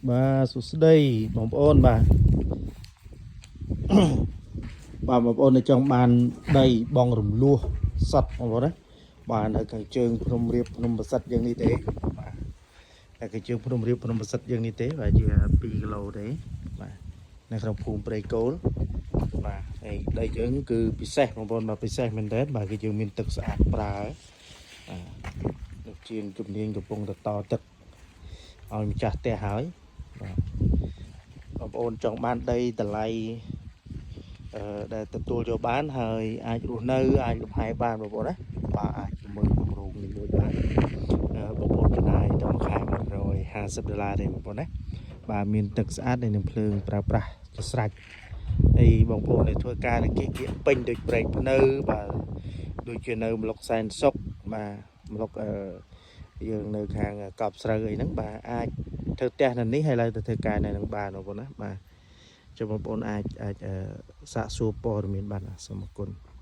បាទសួស្តីបងប្អូនបាទ បាទបងប្អូននៅចង់បានដីបងរំលោះសតបងប្អូនណាបាទនៅខាងជើងភ្នំរៀបភ្នំប្រសិទ្ធយើងនេះទេបាទនៅខាងជើងភ្នំរៀបភ្នំប្រសិទ្ធយើងនេះទេបាទជា2គីឡូទេបាទនៅក្នុងភូមិព្រៃគោលបាទហើយដីយើងគឺពិសេសបងប្អូនបាទពិសេសមែនទែនបាទគឺយើងមានទឹកស្អាតប្រើបាទលោកជាងជំនាញកំពុងតតទឹកឲ្យម្ចាស់ផ្ទះហើយបាទបងប្អូនចង់បានដីតម្លៃ អឺដែលទទួលយកបានហើយអាចរស់នៅអាចលំហែបានបងប្អូនណាបាទអាចមើលគម្រោងនេះមួយបានអឺបងប្អូនចំណាយតែមួយខែ150ដុល្លារទេបងប្អូនណាបាទមានទឹកស្អាតនិងភ្លើងប្រើប្រាស់ជាស្រេចហើយបងប្អូនដែលធ្វើការនៅគៀកគៀកពេញដូចព្រែកភ្នៅបាទដូចជានៅម្លុកសែនសុកបាទម្លុកអឺយើងនៅខាងកប់ស្រូវអីហ្នឹងបាទអាចធ្វើផ្ទះនៅនេះហើយឡើងទៅធ្វើការនៅនឹងបានបងប្អូនណាបាទ ចុះបងប្អូនអាចអាចអឺសាកសួរព័ត៌មានបានសូមអរគុណ។